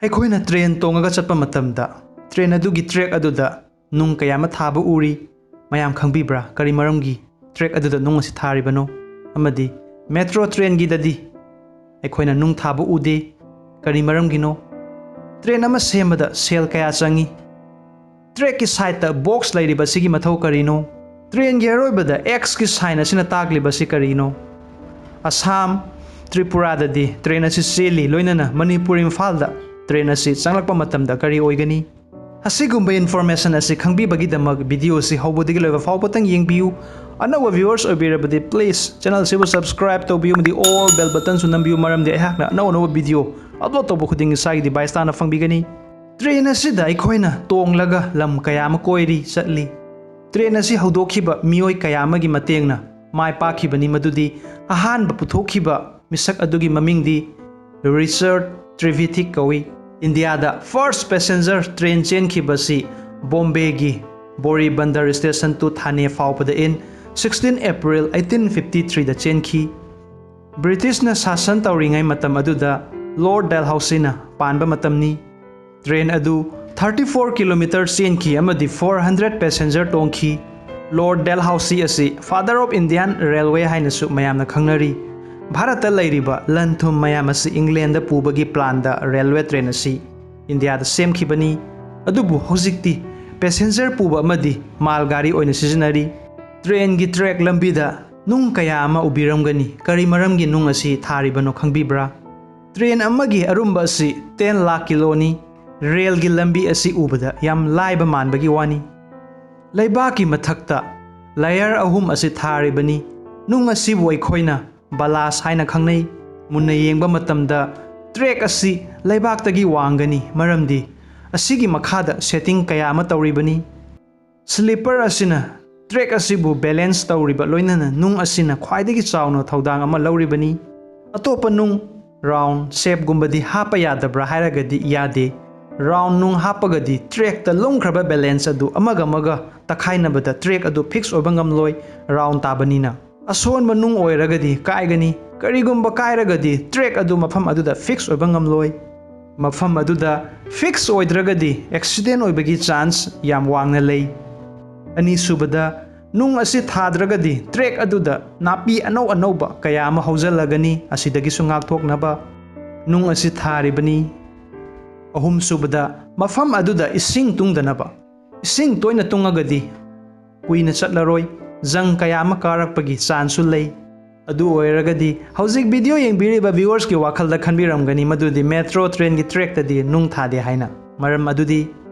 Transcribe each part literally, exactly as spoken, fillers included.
ꯑꯩꯈꯣꯏꯅ ꯇ꯭ꯔꯦꯟ ꯇꯣꯡꯉꯒ ꯆꯠꯄ ꯃꯇꯝꯗ ꯇ꯭ꯔꯦꯟ ꯑꯗꯨꯒꯤ ꯇ꯭ꯔꯦꯛ ꯑꯗꯨꯗ ꯅꯨꯡ ꯀꯌꯥ ꯑꯃ ꯊꯥꯕ ꯎꯔꯤ꯫ ꯃꯌꯥꯝ ꯈꯪꯕꯤꯕ꯭ꯔꯥ, ꯀꯔꯤ ꯃꯔꯝꯒꯤ ꯇ꯭ꯔꯦꯛ ꯑꯗꯨꯗ ꯅꯨꯡ ꯑꯁꯤ ꯊꯥꯔꯤꯕꯅꯣ? ꯑꯃꯗꯤ ꯃꯦꯇ꯭ꯔꯣ ꯇ꯭ꯔꯦꯟꯒꯤꯗꯗꯤ ꯑꯩꯈꯣꯏꯅ ꯅꯨꯡ ꯊꯥꯕ ꯎꯗꯦ꯫ ꯀꯔꯤ ꯃꯔꯝꯒꯤꯅꯣ? ꯇ꯭ꯔꯦꯟ ꯑꯃ ꯁꯦꯝꯕꯗ ꯁꯦꯜ ꯀꯌꯥ ꯆꯪꯏ? ꯇ꯭ꯔꯦꯛꯀꯤ ꯁꯥꯏꯠꯇ ꯕꯣꯛꯁ ꯂꯩꯔꯤꯕꯁꯤꯒꯤ ꯃꯊꯧ ꯀꯔꯤꯅꯣ? ꯇ꯭ꯔꯦꯟꯒꯤ ꯑꯔꯣꯏꯕꯗ ꯑꯦꯛꯁꯀꯤ ꯁꯥꯏꯟ ꯑꯁꯤꯅ ꯇꯥꯛꯂꯤꯕꯁꯤ ꯀꯔꯤꯅꯣ? ꯑꯁꯥꯝ, ꯇ꯭ꯔꯤꯄꯨꯔꯥꯗꯗꯤ ꯇ꯭ꯔꯦꯟ ꯑꯁꯤ ꯆꯦꯜꯂꯤ, ꯂꯣꯏꯅꯅ ꯃꯅꯤꯄꯨꯔ, ꯏꯝꯐꯥꯜꯗ ꯇ꯭ꯔꯦꯟ ꯑꯁꯤ ꯆꯪꯂꯛꯄ ꯃꯇꯝꯗ ꯀꯔꯤ ꯑꯣꯏꯒꯅꯤ? ꯑꯁꯤꯒꯨꯝꯕ ꯏꯟꯐꯣꯔꯃꯦꯁꯟ ꯑꯁꯤ ꯈꯪꯕꯤꯕꯒꯤꯗꯃꯛ ꯚꯤꯗꯤꯑꯣ ꯑꯁꯤ ꯍꯧꯕꯗꯒꯤ ꯂꯣꯏꯕ ꯐꯥꯎꯕꯇꯪ ꯌꯦꯡꯕꯤꯌꯨ꯫ ꯑꯅꯧꯕ ꯚ꯭ꯌꯨꯋꯔꯁ ꯑꯣꯏꯕꯤꯔꯕꯗꯤ, ꯄ꯭ꯂꯤꯖ, ꯆꯦꯅꯦꯜꯁꯤꯕꯨ ꯁꯕꯁꯀ꯭ꯔꯥꯏꯕ ꯇꯧꯕꯤꯌꯨ ꯑꯃꯗꯤ ꯑꯣꯜ ꯕꯦꯜ ꯕꯇꯟꯁꯨ ꯅꯝꯕꯤꯌꯨ, ꯃꯔꯝꯗꯤ ꯑꯩꯍꯥꯛꯅ ꯑꯅꯧ ꯑꯅꯧꯕ ꯚꯤꯗꯤꯑꯣ ꯑꯞꯂꯣꯗ ꯇꯧꯕ ꯈꯨꯗꯤꯡ ꯏꯁꯥꯒꯤ ꯗꯤꯚꯥꯏꯁ ꯇꯥꯅ ꯐꯪꯕꯤꯒꯅꯤ꯫ ꯇ꯭ꯔꯦꯟ ꯑꯁꯤꯗ ꯑꯩꯈꯣꯏꯅ ꯇꯣꯡꯂꯒ ꯂꯝ ꯀꯌꯥ ꯑꯃ ꯀꯣꯏꯔꯤ, ꯆꯠꯂꯤ꯫ ꯇ꯭ꯔꯦꯟ ꯑꯁꯤ ꯍꯧꯗꯣꯛꯈꯤꯕ ꯃꯤꯑꯣꯏ ꯀꯌꯥ ꯑꯃꯒꯤ ꯃꯇꯦꯡꯅ ꯃꯥꯏ ꯄꯥꯛꯈꯤꯕꯅꯤ꯫ ꯃꯗꯨꯗꯤ ꯑꯍꯥꯟꯕ ꯄꯨꯊꯣꯛꯈꯤꯕ ꯃꯤꯁꯛ ꯑꯗꯨꯒꯤ ꯃꯃꯤꯡꯗꯤ ꯔꯤꯆꯔꯗ ꯇ꯭ꯔꯤꯚꯤꯊꯤꯛ ꯀꯧꯏ꯫ ꯏꯟꯗꯤꯌꯥꯗ ꯐꯥꯔꯁ ꯄꯦꯁꯦꯟꯖꯔ ꯇ꯭ꯔꯦꯟ ꯆꯦꯟꯈꯤꯕꯁꯤ ꯕꯣꯝꯕꯦꯒꯤ ꯕꯣꯔꯤ ꯕꯟꯗꯔ ꯁ꯭ꯇꯦꯁꯟ ꯇꯨ ꯊꯥꯅꯦ ꯐꯥꯎꯕꯗ in sixteen April eighteen fifty ꯊ꯭ꯔꯤꯗ ꯆꯦꯟꯈꯤ꯫ ꯕ꯭ꯔꯤꯇꯤꯁꯅ ꯁꯥꯁꯟ ꯇꯧꯔꯤꯉꯩ ꯃꯇꯝ ꯑꯗꯨꯗ ꯂꯣꯔꯗ ꯗꯦꯜꯍꯧꯁꯤꯅ ꯄꯥꯟꯕ ꯃꯇꯝꯅꯤ꯫ ꯇ꯭ꯔꯦꯟ ꯑꯗꯨ ꯊꯥꯔꯇꯤ ꯐꯣꯔ ꯀꯤꯂꯣꯃꯤꯇꯔ ꯆꯦꯟꯈꯤ ꯑꯃꯗꯤ ꯐꯣꯔ ꯍꯟꯗ꯭ꯔꯦꯠ ꯄꯦꯁꯦꯟꯖꯔ ꯇꯣꯡꯈꯤ꯫ ꯂꯣꯔꯗ ꯗꯦꯜꯍꯧꯁꯤ ꯑꯁꯤ Father of Indian Railway ꯍꯥꯏꯅꯁꯨ ꯃꯌꯥꯝꯅ ꯈꯪꯅꯔꯤ꯫ ꯚꯥꯔꯠꯇ ꯂꯩꯔꯤꯕ ꯂꯟ ꯊꯨꯝ ꯃꯌꯥꯝ ꯑꯁꯤ ꯏꯪꯂꯦꯟꯗ ꯄꯨꯕꯒꯤ ꯄ꯭ꯂꯥꯟꯗ ꯔꯦꯜꯋꯦ ꯇ꯭ꯔꯦꯟ ꯑꯁꯤ ꯏꯟꯗꯤꯌꯥꯗ ꯁꯦꯝꯈꯤꯕꯅꯤ꯫ ꯑꯗꯨꯕꯨ ꯍꯧꯖꯤꯛꯇꯤ ꯄꯦꯁꯦꯟꯖꯔ ꯄꯨꯕ ꯑꯃꯗꯤ ꯃꯥꯜ ꯒꯥꯔꯤ ꯑꯣꯏꯅ ꯁꯤꯖꯤꯟꯅꯔꯤ꯫ ꯇ꯭ꯔꯦꯟꯒꯤ ꯇ꯭ꯔꯦꯛ ꯂꯝꯕꯤꯗ ꯅꯨꯡ ꯀꯌꯥ ꯑꯃ ꯎꯕꯤꯔꯝꯒꯅꯤ꯫ ꯀꯔꯤ ꯃꯔꯝꯒꯤ ꯅꯨꯡ ꯑꯁꯤ ꯊꯥꯔꯤꯕꯅꯣ ꯈꯪꯕꯤꯕ꯭ꯔꯥ? ꯇ꯭ꯔꯦꯟ ꯑꯃꯒꯤ ꯑꯔꯨꯝꯕ ꯑꯁꯤ ꯇꯦꯟ ꯂꯥꯈ ꯀꯤꯂꯣꯅꯤ꯫ ꯔꯦꯜꯒꯤ ꯂꯝꯕꯤ ꯑꯁꯤ ꯎꯕꯗ ꯌꯥꯝ ꯂꯥꯏꯕ ꯃꯥꯟꯕꯒꯤ ꯋꯥꯅꯤ꯫ ꯂꯩꯕꯥꯛꯀꯤ ꯃꯊꯛꯇ ꯂꯦꯌꯔ ꯑꯍꯨꯝ ꯑꯁꯤ ꯊꯥꯔꯤꯕꯅꯤ꯫ ꯅꯨꯡ ꯑꯁꯤꯕꯨ ꯑꯩꯈꯣꯏꯅ ꯕꯂꯥꯁ ꯍꯥꯏꯅ ꯈꯪꯅꯩ꯫ ꯃꯨꯟꯅ ꯌꯦꯡꯕ ꯃꯇꯝꯗ ꯇ꯭ꯔꯦꯛ ꯑꯁꯤ ꯂꯩꯕꯥꯛꯇꯒꯤ ꯋꯥꯡꯒꯅꯤ, ꯃꯔꯝꯗꯤ ꯑꯁꯤꯒꯤ ꯃꯈꯥꯗ ꯁꯦꯇꯤꯡ ꯀꯌꯥ ꯑꯃ ꯇꯧꯔꯤꯕꯅꯤ꯫ ꯁ꯭ꯂꯤꯄꯔ ꯑꯁꯤꯅ ꯇ꯭ꯔꯦꯛ ꯑꯁꯤꯕꯨ ꯕꯦꯂꯦꯟꯁ ꯇꯧꯔꯤꯕ, ꯂꯣꯏꯅꯅ ꯅꯨꯡ ꯑꯁꯤꯅ ꯈ꯭ꯋꯥꯏꯗꯒꯤ ꯆꯥꯎꯅ ꯊꯧꯗꯥꯡ ꯑꯃ ꯂꯧꯔꯤꯕꯅꯤ꯫ ꯑꯇꯣꯞꯄ ꯅꯨꯡ, ꯔꯥꯎꯟ ꯁꯦꯞꯒꯨꯝꯕꯗꯤ ꯍꯥꯞꯄ ꯌꯥꯗꯕ꯭ꯔꯥ ꯍꯥꯏꯔꯒꯗꯤ ꯌꯥꯗꯦ꯫ ꯔꯥꯎꯟ ꯅꯨꯡ ꯍꯥꯞꯄꯒꯗꯤ ꯇ꯭ꯔꯦꯛꯇ ꯂꯨꯝꯈ꯭ꯔꯕ ꯕꯦꯂꯦꯟꯁ ꯑꯗꯨ ꯑꯃꯒ ꯑꯃꯒ ꯇꯛꯈꯥꯏꯅꯕꯗ ꯇ꯭ꯔꯦꯛ ꯑꯗꯨ ꯐꯤꯛꯁ ꯑꯣꯏꯕ ꯉꯝꯂꯣꯏ, ꯔꯥꯎꯟ ꯇꯥꯕꯅꯤꯅ꯫ ꯑꯁꯣꯟꯕ ꯅꯨꯡ ꯑꯣꯏꯔꯒꯗꯤ ꯀꯥꯏꯒꯅꯤ꯫ ꯀꯔꯤꯒꯨꯝꯕ ꯀꯥꯏꯔꯒꯗꯤ ꯇ꯭ꯔꯦꯛ ꯑꯗꯨ ꯃꯐꯝ ꯑꯗꯨꯗ ꯐꯤꯛꯁ ꯑꯣꯏꯕ ꯉꯝꯂꯣꯏ꯫ ꯃꯐꯝ ꯑꯗꯨꯗ ꯐꯤꯛꯁ ꯑꯣꯏꯗ꯭ꯔꯒꯗꯤ ꯑꯦꯛꯁꯤꯗꯦꯟ ꯑꯣꯏꯕꯒꯤ ꯆꯥꯟꯁ ꯌꯥꯝ ꯋꯥꯡꯅ ꯂꯩ꯫ ꯑꯅꯤꯁꯨꯕꯗ, ꯅꯨꯡ ꯑꯁꯤ ꯊꯥꯗ꯭ꯔꯒꯗꯤ ꯇ꯭ꯔꯦꯛ ꯑꯗꯨꯗ ꯅꯥꯄꯤ ꯑꯅꯧ ꯑꯅꯧꯕ ꯀꯌꯥ ꯑꯃ ꯍꯧꯖꯜꯂꯒꯅꯤ, ꯑꯁꯤꯗꯒꯤꯁꯨ ꯉꯥꯛꯊꯣꯛꯅꯕ ꯅꯨꯡ ꯑꯁꯤ ꯊꯥꯔꯤꯕꯅꯤ꯫ ꯑꯍꯨꯝꯁꯨꯕꯗ, ꯃꯐꯝ ꯑꯗꯨꯗ ꯏꯁꯤꯡ ꯇꯨꯡꯗꯅꯕ꯫ ꯏꯁꯤꯡ ꯇꯣꯏꯅ ꯇꯨꯡꯉꯒꯗꯤ ꯀꯨꯏꯅ ꯆꯠꯂꯔꯣꯏ, ꯖꯪ ꯀꯌꯥ ꯑꯃ ꯀꯥꯔꯛꯄꯒꯤ ꯆꯥꯟꯁꯁꯨ ꯂꯩ꯫ ꯑꯗꯨ ꯑꯣꯏꯔꯒꯗꯤ ꯍꯧꯖꯤꯛ ꯚꯤꯗꯤꯑꯣ ꯌꯦꯡꯕꯤꯔꯤꯕ ꯚ꯭ꯌꯨꯋꯔꯁꯀꯤ ꯋꯥꯈꯜꯗ ꯈꯟꯕꯤꯔꯝꯒꯅꯤ ꯃꯗꯨꯗꯤ ꯃꯦꯇ꯭ꯔꯣ ꯇ꯭ꯔꯦꯟꯒꯤ ꯇ꯭ꯔꯦꯛꯇꯗꯤ ꯅꯨꯡ ꯊꯥꯗꯦ ꯍꯥꯏꯅ꯫ ꯃꯔꯝ ꯑꯗꯨꯗꯤ,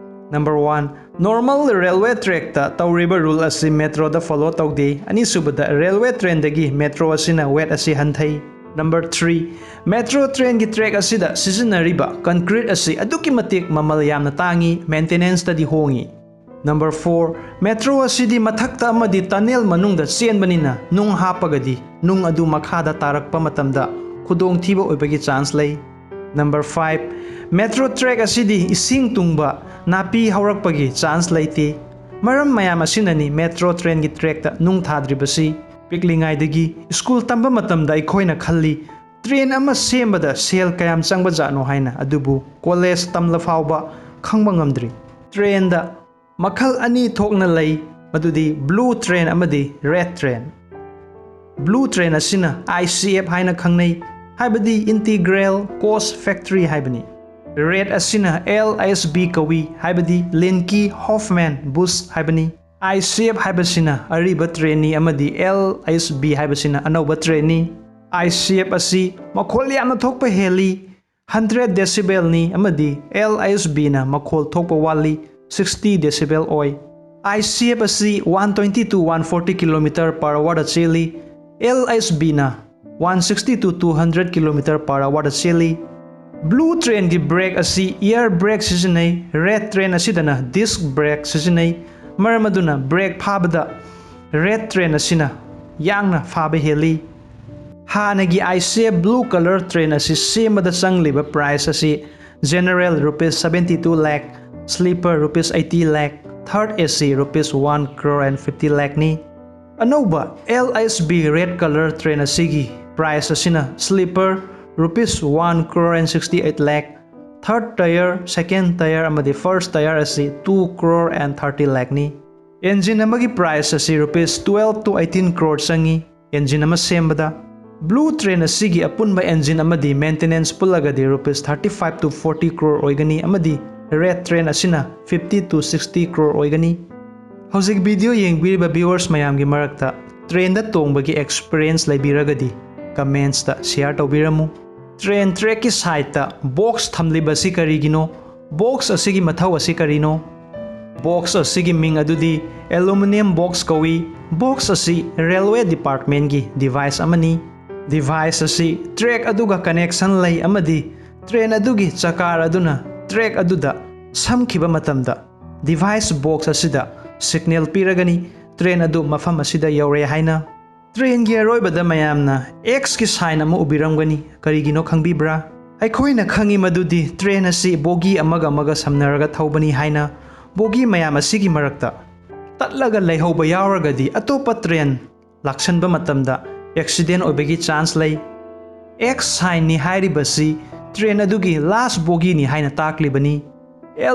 ꯅꯝꯕꯔ ꯋꯥꯟ, ꯅꯣꯔꯃꯦꯜ ꯔꯦꯜꯋꯦ ꯇ꯭ꯔꯦꯛꯇ ꯇꯧꯔꯤꯕ ꯔꯨꯜ ꯑꯁꯤ ꯃꯦꯇ꯭ꯔꯣꯗ ꯐꯣꯂꯣ ꯇꯧꯗꯦ꯫ ꯑꯅꯤꯁꯨꯕꯗ, ꯔꯦꯜꯋꯦ ꯇ꯭ꯔꯦꯟꯗꯒꯤ ꯃꯦꯇ꯭ꯔꯣ ꯑꯁꯤꯅ ꯋꯦꯠ ꯑꯁꯤ ꯍꯟꯊꯩ꯫ ꯅꯝꯕꯔ ꯊ꯭ꯔꯤ, ꯃꯦꯇ꯭ꯔꯣ ꯇ꯭ꯔꯦꯟꯒꯤ ꯇ꯭ꯔꯦꯛ ꯑꯁꯤꯗ ꯁꯤꯖꯤꯟꯅꯔꯤꯕ ꯀꯟꯀ꯭ꯔꯤꯠ ꯑꯁꯤ ꯑꯗꯨꯛꯀꯤ ꯃꯇꯤꯛ ꯃꯃꯜ ꯌꯥꯝꯅ ꯇꯥꯡꯏ, ꯃꯦꯟꯇꯦꯅꯦꯟꯁꯇꯗꯤ ꯍꯣꯡꯏ꯫ ꯅꯝꯕꯔ ꯐꯣꯔ, ꯃꯦꯇ꯭ꯔꯣ ꯑꯁꯤꯗꯤ ꯃꯊꯛꯇ ꯑꯃꯗꯤ ꯇꯅꯦꯜ ꯃꯅꯨꯡꯗ ꯆꯦꯟꯕꯅꯤꯅ ꯅꯨꯡ ꯍꯥꯞꯄꯒꯗꯤ ꯅꯨꯡ ꯑꯗꯨ ꯃꯈꯥꯗ ꯇꯥꯔꯛꯄ ꯃꯇꯝꯗ ꯈꯨꯗꯣꯡꯊꯤꯕ ꯑꯣꯏꯕꯒꯤ ꯆꯥꯟꯁ ꯂꯩ꯫ ꯅꯝꯕꯔ ꯐꯥꯏꯚ, ꯃꯦꯇ꯭ꯔꯣ ꯇ꯭ꯔꯦꯛ ꯑꯁꯤꯗꯤ ꯏꯁꯤꯡ ꯇꯨꯡꯕ, ꯅꯥꯄꯤ ꯍꯧꯔꯛꯄꯒꯤ ꯆꯥꯟꯁ ꯂꯩꯇꯦ꯫ ꯃꯔꯝ ꯃꯌꯥꯝ ꯑꯁꯤꯅꯅꯤ ꯃꯦꯇ꯭ꯔꯣ ꯇ꯭ꯔꯦꯟꯒꯤ ꯇ꯭ꯔꯦꯛꯇ ꯅꯨꯡ ꯊꯥꯗ꯭ꯔꯤꯕꯁꯤ꯫ ꯄꯤꯛꯂꯤꯉꯩꯗꯒꯤ ꯁ꯭ꯀꯨꯜ ꯇꯝꯕ ꯃꯇꯝꯗ ꯑꯩꯈꯣꯏꯅ ꯈꯜꯂꯤ, ꯇ꯭ꯔꯦꯟ ꯑꯃ ꯁꯦꯝꯕꯗ ꯁꯦꯜ ꯀꯌꯥꯝ ꯆꯪꯕꯖꯥꯠꯅꯣ ꯍꯥꯏꯅ, ꯑꯗꯨꯕꯨ ꯀꯣꯂꯦꯖ ꯇꯝꯂ ꯐꯥꯎꯕ ꯈꯪꯕ ꯉꯝꯗ꯭ꯔꯤ꯫ ꯇ꯭ꯔꯦꯟꯗ ꯃꯈꯜ ꯑꯅꯤ ꯊꯣꯛꯅ ꯂꯩ, ꯃꯗꯨꯗꯤ ꯕ꯭ꯂꯨ ꯇ꯭ꯔꯦꯟ ꯑꯃꯗꯤ ꯔꯦꯗ ꯇ꯭ꯔꯦꯟ꯫ ꯕ꯭ꯂꯨ ꯇ꯭ꯔꯦꯟ ꯑꯁꯤꯅ ꯑꯥꯏ ꯁꯤ ꯑꯦꯐ ꯍꯥꯏꯅ ꯈꯪꯅꯩ, ꯍꯥꯏꯕꯗꯤ ꯏꯟꯇꯤꯒ꯭ꯔꯦꯜ ꯀꯣꯁ ꯐꯦꯛꯇꯔꯤ ꯍꯥꯏꯕꯅꯤ꯫ ꯔꯦꯗ ꯑꯁꯤꯅ ꯑꯦꯜ ꯑꯩꯆ ꯕꯤ ꯀꯧꯏ, ꯍꯥꯏꯕꯗꯤ ꯂꯤꯟꯀꯤ ꯍꯣꯐꯃꯦꯟ ꯕꯨꯁ ꯍꯥꯏꯕꯅꯤ꯫ ꯑꯥꯏ ꯁꯤ ꯑꯦꯐ ꯍꯥꯏꯕꯁꯤꯅ ꯑꯔꯤꯕ ꯇ꯭ꯔꯦꯟꯅꯤ ꯑꯃꯗꯤ ꯑꯦꯜ ꯑꯩꯆ ꯕꯤ ꯍꯥꯏꯕꯁꯤꯅ ꯑꯅꯧꯕ ꯇ꯭ꯔꯦꯟꯅꯤ꯫ ꯑꯥꯏ ꯁꯤ ꯑꯦꯐ ꯑꯁꯤ ꯃꯈꯣꯜ ꯌꯥꯝꯅ ꯊꯣꯛꯄ ꯍꯦꯜꯂꯤ, ꯍꯟꯗ꯭ꯔꯦꯠ ꯗꯦꯁꯤꯕꯦꯜꯅꯤ, ꯑꯃꯗꯤ ꯑꯦꯜ ꯑꯩꯆ ꯕꯤꯅ ꯃꯈꯣꯜ ꯊꯣꯛꯄ ꯋꯥꯠꯂꯤ, ꯁꯤꯛꯁꯇꯤ ꯗꯦꯁꯤꯕꯦꯜ ꯑꯣꯏ꯫ ꯑꯥꯏ ꯁꯤ ꯑꯦꯐ ꯑꯁꯤ one twenty to one forty kilometre per hourꯗ ꯆꯦꯜꯂꯤ, ꯑꯦꯜ ꯑꯩꯆ ꯕꯤꯅ one sixty to two hundred kilometre per hourꯗ ꯆꯦꯜꯂꯤ꯫ ꯕ꯭ꯂꯨ ꯇ꯭ꯔꯦꯟꯒꯤ ꯕ꯭ꯔꯦꯛ ꯑꯁꯤ ꯏꯌꯥꯔ ꯕ꯭ꯔꯦꯛ ꯁꯤꯖꯤꯟꯅꯩ, ꯔꯦꯗ ꯇ꯭ꯔꯦꯟ ꯑꯁꯤꯗꯅ ꯗꯤꯁꯛ ꯕ꯭ꯔꯦꯛ ꯁꯤꯖꯤꯟꯅꯩ꯫ ꯃꯔꯝ ꯑꯗꯨꯅ ꯕ꯭ꯔꯦꯛ ꯐꯥꯕꯗ ꯔꯦꯗ ꯇ꯭ꯔꯦꯟ ꯑꯁꯤꯅ ꯌꯥꯡꯅ ꯐꯥꯕ ꯍꯦꯜꯂꯤ꯫ ꯍꯥꯟꯅꯒꯤ ꯑꯥꯏ C F blue colour train ꯑꯁꯤ ꯁꯦꯝꯕꯗ ꯆꯪꯂꯤꯕ ꯄ꯭ꯔꯥꯏꯁ ꯑꯁꯤ general rupees seventy two lakh, sleeper rupees eighty lakh, third A C rupees one crore and fifty ꯂꯥꯈꯅꯤ꯫ ꯑꯅꯧꯕ L H B red colour train ꯑꯁꯤꯒꯤ ꯄ꯭ꯔꯥꯏꯁ ꯑꯁꯤꯅ sleeper rupees one crore and sixty eight lakh, Third tier, second tier ꯑꯃꯗꯤ first tier ꯑꯁꯤ two crore and thirty lakhꯅꯤ꯫ Engine ꯑꯃꯒꯤ price ꯑꯁꯤ rupees twelve to eighteen crore ꯆꯪꯏ꯫ Engine ꯑꯃ ꯁꯦꯝꯕꯗ Blue Train ꯑꯁꯤꯒꯤ ꯑꯄꯨꯟꯕ engine ꯑꯃꯗꯤ maintenance ꯄꯨꯜꯂꯒꯗꯤ rupees thirty five to forty crore ꯑꯣꯏꯒꯅꯤ ꯑꯃꯗꯤ Red Train ꯑꯁꯤꯅ fifty to sixty crore ꯑꯣꯏꯒꯅꯤ꯫ ꯍꯧꯖꯤꯛ video ꯌꯦꯡꯕꯤꯔꯤꯕ viewers ꯃꯌꯥꯝꯒꯤ ꯃꯔꯛꯇ trainꯗ ꯇꯣꯡꯕꯒꯤ experience ꯂꯩꯕꯤꯔꯒꯗꯤ commentsꯇ share ꯇꯧꯕꯤꯔꯝꯃꯨ꯫ Train trackꯀꯤ sideꯇ box ꯊꯝꯂꯤꯕ ꯑꯁꯤ ꯀꯔꯤꯒꯤꯅꯣ? Box ꯑꯁꯤꯒꯤ ꯃꯊꯧ ꯑꯁꯤ ꯀꯔꯤꯅꯣ? Box ꯑꯁꯤꯒꯤ ꯃꯤꯡ ꯑꯗꯨꯗꯤ aluminium box ꯀꯧꯏ꯫ Box ꯑꯁꯤ railway departmentꯀꯤ device ꯑꯃꯅꯤ꯫ Device ꯑꯁꯤ track ꯑꯗꯨꯒ connection ꯂꯩ ꯑꯃꯗꯤ train ꯑꯗꯨꯒꯤ ꯆꯀꯥꯔ ꯑꯗꯨꯅ track ꯑꯗꯨꯗ ꯁꯝꯈꯤꯕ ꯃꯇꯝꯗ device box ꯑꯁꯤꯗ signal ꯄꯤꯔꯒꯅꯤ, train ꯑꯗꯨ ꯃꯐꯝ ꯑꯁꯤꯗ ꯌꯧꯔꯦ ꯍꯥꯏꯅ꯫ Trainꯒꯤ ꯑꯔꯣꯏꯕꯗ ꯃꯌꯥꯝꯅ Xꯀꯤ sign ꯑꯃ ꯎꯕꯤꯔꯝꯒꯅꯤ꯫ ꯀꯔꯤꯒꯤꯅꯣ ꯈꯪꯕꯤꯕ꯭ꯔꯥ? ꯑꯩꯈꯣꯏꯅ ꯈꯪꯉꯤ ꯃꯗꯨꯗꯤ train ꯑꯁꯤ bogie ꯑꯃꯒ ꯑꯃꯒ ꯁꯝꯅꯔꯒ ꯊꯧꯕꯅꯤ ꯍꯥꯏꯅ꯫ Bogie ꯃꯌꯥꯝ ꯑꯁꯤꯒꯤ ꯃꯔꯛꯇ ꯇꯠꯂꯒ ꯂꯩꯍꯧꯕ ꯌꯥꯎꯔꯒꯗꯤ ꯑꯇꯣꯞꯄ train ꯂꯥꯛꯁꯟꯕ ꯃꯇꯝꯗ accident ꯑꯣꯏꯕꯒꯤ chance ꯂꯩ꯫ X signꯅꯤ ꯍꯥꯏꯔꯤꯕꯁꯤ train ꯑꯗꯨꯒꯤ last bogieꯅꯤ ꯍꯥꯏꯅ ꯇꯥꯛꯂꯤꯕꯅꯤ꯫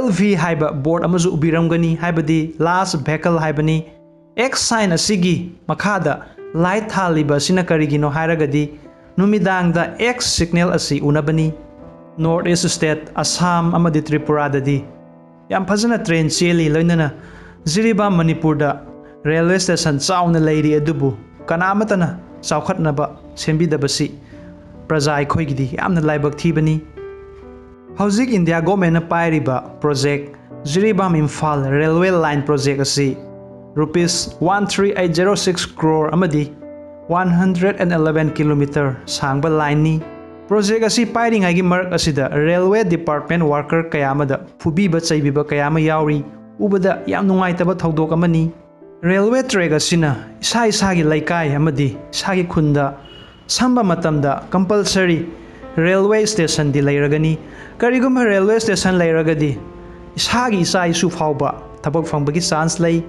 L V ꯍꯥꯏꯕ board ꯑꯃꯁꯨ ꯎꯕꯤꯔꯝꯒꯅꯤ, ꯍꯥꯏꯕꯗꯤ last vehicle ꯍꯥꯏꯕꯅꯤ꯫ X sign ꯑꯁꯤꯒꯤ ꯃꯈꯥꯗ light ꯊꯥꯜꯂꯤꯕ ꯑꯁꯤꯅ ꯀꯔꯤꯒꯤꯅꯣ ꯍꯥꯏꯔꯒꯗꯤ ꯅꯨꯃꯤꯗꯥꯡꯗ X signal ꯑꯁꯤ ꯎꯅꯕꯅꯤ꯫ North East state ꯑꯁꯥꯝ ꯑꯃꯗꯤ ꯇ꯭ꯔꯤꯄꯨꯔꯥꯗꯗꯤ ꯌꯥꯝ ꯐꯖꯅ train ꯆꯦꯜꯂꯤ, ꯂꯣꯏꯅꯅ ꯖꯤꯔꯤꯕꯥꯝ ꯃꯅꯤꯄꯨꯔꯗ railway station ꯆꯥꯎꯅ ꯂꯩꯔꯤ, ꯑꯗꯨꯕꯨ ꯀꯅꯥ ꯑꯃꯠꯇꯅ ꯆꯥꯎꯈꯠꯅꯕ ꯁꯦꯝꯕꯤꯗꯕꯁꯤ ꯄ꯭ꯔꯖꯥ ꯑꯩꯈꯣꯏꯒꯤꯗꯤ ꯌꯥꯝꯅ ꯂꯥꯏꯕꯛ ꯊꯤꯕꯅꯤ꯫ ꯍꯧꯖꯤꯛ India governmentꯅ ꯄꯥꯏꯔꯤꯕ project Jiribam Imphal railway line project ꯑꯁꯤ rupees one three eight zero six crore ꯑꯃꯗꯤ one hundred and eleven kilometer ꯁꯥꯡꯕ lineꯅꯤ꯫ Project ꯑꯁꯤ ꯄꯥꯏꯔꯤꯉꯩꯒꯤ ꯃꯔꯛ ꯑꯁꯤꯗ railway department worker ꯀꯌꯥ ꯑꯃꯗ ꯐꯨꯕꯤꯕ ꯆꯩꯕꯤꯕ ꯀꯌꯥ ꯑꯃ ꯌꯥꯎꯔꯤ꯫ ꯎꯕꯗ ꯌꯥꯝ ꯅꯨꯡꯉꯥꯏꯇꯕ ꯊꯧꯗꯣꯛ ꯑꯃꯅꯤ꯫ Railway track ꯑꯁꯤꯅ ꯏꯁꯥ ꯏꯁꯥꯒꯤ ꯂꯩꯀꯥꯏ ꯑꯃꯗꯤ ꯏꯁꯥꯒꯤ ꯈꯨꯟꯗ ꯁꯝꯕ ꯃꯇꯝꯗ compulsory railway stationꯗꯤ ꯂꯩꯔꯒꯅꯤ꯫ ꯀꯔꯤꯒꯨꯝꯕ railway station ꯂꯩꯔꯒꯗꯤ ꯏꯁꯥꯒꯤ ꯏꯆꯥ ꯏꯁꯨ ꯐꯥꯎꯕ ꯊꯕꯛ ꯐꯪꯕꯒꯤ chance ꯂꯩ꯫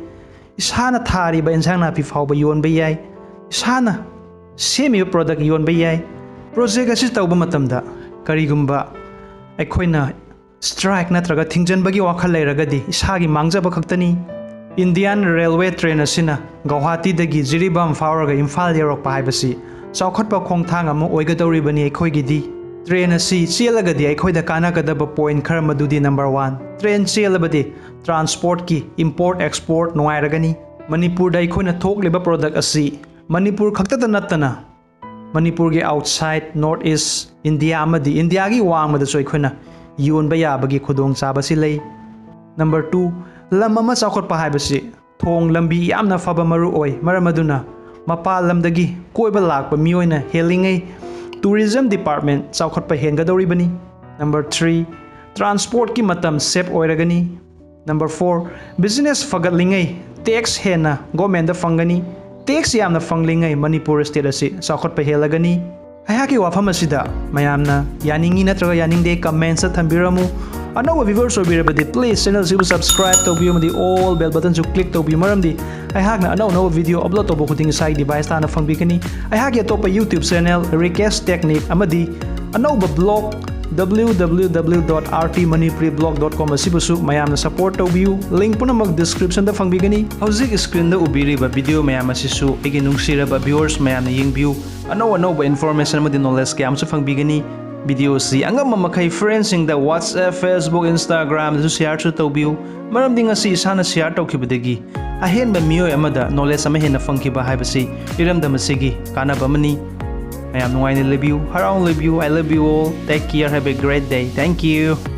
ꯏꯁꯥꯅ ꯊꯥꯔꯤꯕ ꯏꯟꯁꯥꯡ ꯅꯥꯄꯤ ꯐꯥꯎꯕ ꯌꯣꯟꯕ ꯌꯥꯏ꯫ ꯏꯁꯥꯅ ꯁꯦꯝꯃꯤꯕ product ꯌꯣꯟꯕ ꯌꯥꯏ꯫ Project ꯑꯁꯤ ꯇꯧꯕ ꯃꯇꯝꯗ ꯀꯔꯤꯒꯨꯝꯕ ꯑꯩꯈꯣꯏꯅ strike ꯅꯠꯇ꯭ꯔꯒ ꯊꯤꯡꯖꯤꯟꯕꯒꯤ ꯋꯥꯈꯜ ꯂꯩꯔꯒꯗꯤ ꯏꯁꯥꯒꯤ ꯃꯥꯡꯖꯕ ꯈꯛꯇꯅꯤ꯫ Indian Railway train ꯑꯁꯤꯅ ꯒꯧꯍꯥꯇꯤꯗꯒꯤ ꯖꯤꯔꯤꯕꯥꯝ ꯐꯥꯎꯔꯒ ꯏꯝꯐꯥꯜ ꯌꯧꯔꯛꯄ ꯍꯥꯏꯕꯁꯤ ꯆꯥꯎꯈꯠꯄ ꯈꯣꯡꯊꯥꯡ ꯑꯃ ꯑꯣꯏꯒꯗꯧꯔꯤꯕꯅꯤ ꯑꯩꯈꯣꯏꯒꯤꯗꯤ꯫ Train ꯑꯁꯤ ꯆꯦꯜꯂꯒꯗꯤ ꯑꯩꯈꯣꯏꯗ ꯀꯥꯟꯅꯒꯗꯕ point ꯈꯔ ꯃꯗꯨꯗꯤ, number one, train ꯆꯦꯜꯂꯕꯗꯤ transportꯀꯤ, import export ꯅꯨꯡꯉꯥꯏꯔꯒꯅꯤ꯫ ꯃꯅꯤꯄꯨꯔꯗ ꯑꯩꯈꯣꯏꯅ ꯊꯣꯛꯂꯤꯕ product ꯑꯁꯤ ꯃꯅꯤꯄꯨꯔ ꯈꯛꯇꯗ ꯅꯠꯇꯅ ꯃꯅꯤꯄꯨꯔꯒꯤ outside, North East, ꯏꯟꯗꯤꯌꯥ ꯑꯃꯗꯤ ꯏꯟꯗꯤꯌꯥꯒꯤ ꯋꯥꯡꯃꯗꯁꯨ ꯑꯩꯈꯣꯏꯅ ꯌꯣꯟꯕ ꯌꯥꯕꯒꯤ ꯈꯨꯗꯣꯡꯆꯥꯕꯁꯤ ꯂꯩ꯫ Number two, ꯂꯝ ꯑꯃ ꯆꯥꯎꯈꯠꯄ ꯍꯥꯏꯕꯁꯤ ꯊꯣꯡ ꯂꯝꯕꯤ ꯌꯥꯝꯅ ꯐꯕ ꯃꯔꯨ ꯑꯣꯏ꯫ ꯃꯔꯝ ꯑꯗꯨꯅ ꯃꯄꯥꯟ ꯂꯝꯗꯒꯤ ꯀꯣꯏꯕ ꯂꯥꯛꯄ ꯃꯤꯑꯣꯏꯅ ꯍꯦꯜꯂꯤꯉꯩ tourism department ꯆꯥꯎꯈꯠꯄ ꯍꯦꯟꯒꯗꯧꯔꯤꯕꯅꯤ꯫ Number three, transportꯀꯤ ꯃꯇꯝ save ꯑꯣꯏꯔꯒꯅꯤ꯫ Number four, business ꯐꯒꯠꯂꯤꯉꯩ tax ꯍꯦꯟꯅ governmentꯇ ꯐꯪꯒꯅꯤ꯫ Tax ꯌꯥꯝꯅ ꯐꯪꯂꯤꯉꯩ ꯃꯅꯤꯄꯨꯔ state ꯑꯁꯤ ꯆꯥꯎꯈꯠꯄ ꯍꯦꯜꯂꯒꯅꯤ꯫ ꯑꯩꯍꯥꯛꯀꯤ ꯋꯥꯐꯝ ꯑꯁꯤꯗ ꯃꯌꯥꯝꯅ ꯌꯥꯅꯤꯡꯉꯤ ꯅꯠꯇ꯭ꯔꯒ ꯌꯥꯅꯤꯡꯗꯦ commentsꯇ ꯊꯝꯕꯤꯔꯝꯃꯨ꯫ ꯑꯅꯧꯕ viewers ꯑꯣꯏꯕꯤꯔꯕꯗꯤ please channelꯁꯤꯕꯨ subscribe ꯇꯧꯕꯤꯌꯨ ꯑꯃꯗꯤ all bell buttonꯁꯨ click ꯇꯧꯕꯤꯌꯨ, ꯃꯔꯝꯗꯤ ꯑꯩꯍꯥꯛꯅ ꯑꯅꯧ ꯑꯅꯧꯕ video upload ꯇꯧꯕ ꯈꯨꯗꯤꯡ ꯏꯁꯥꯒꯤ deviceꯇ ꯍꯥꯟꯅ ꯐꯪꯕꯤꯒꯅꯤ꯫ ꯑꯩꯍꯥꯛꯀꯤ ꯑꯇꯣꯞꯄ YouTube channel Rikesh Technique ꯑꯃꯗꯤ ꯑꯅꯧꯕ blog www.rtmanipuriblog.com ꯑꯁꯤꯕꯨꯁꯨ ꯃꯌꯥꯝꯅ support ꯇꯧꯕꯤꯌꯨ꯫ Link ꯄꯨꯝꯅꯃꯛ descriptionꯗ ꯐꯪꯕꯤꯒꯅꯤ꯫ ꯍꯧꯖꯤꯛ screenꯗ ꯎꯕꯤꯔꯤꯕ video ꯃꯌꯥꯝ ꯑꯁꯤꯁꯨ ꯑꯩꯒꯤ ꯅꯨꯡꯁꯤꯔꯕ viewers ꯃꯌꯥꯝꯅ ꯌꯦꯡꯕꯤꯌꯨ꯫ ꯑꯅꯧ ꯑꯅꯧꯕ information ꯑꯃꯗꯤ knowledge ꯀꯌꯥ ꯑꯃꯁꯨ ꯐꯪꯕꯤꯒꯅꯤ꯫ Videoꯁꯤ ꯑꯉꯝꯕ ꯃꯈꯩ friendsꯁꯤꯡꯗ WhatsApp, Facebook, Instagramꯗꯁꯨ shareꯁꯨ ꯇꯧꯕꯤꯌꯨ, ꯃꯔꯝꯗꯤ ꯉꯁꯤ ꯏꯁꯥꯅ share ꯇꯧꯈꯤꯕꯗꯒꯤ ꯑꯍꯦꯟꯕ ꯃꯤꯑꯣꯏ ꯑꯃꯗ knowledge ꯑꯃ ꯍꯦꯟꯅ ꯐꯪꯈꯤꯕ ꯍꯥꯏꯕꯁꯤ ꯏꯔꯝꯗꯝ ꯑꯁꯤꯒꯤ ꯀꯥꯟꯅꯕ ꯑꯃꯅꯤ꯫ ꯃꯌꯥꯝ ꯅꯨꯡꯉꯥꯏꯅ ꯂꯩꯕꯤꯌꯨ, ꯍꯔꯥꯎꯅ ꯂꯩꯕꯤꯌꯨ꯫ I love you all. Take care. Have a great day. Thank you.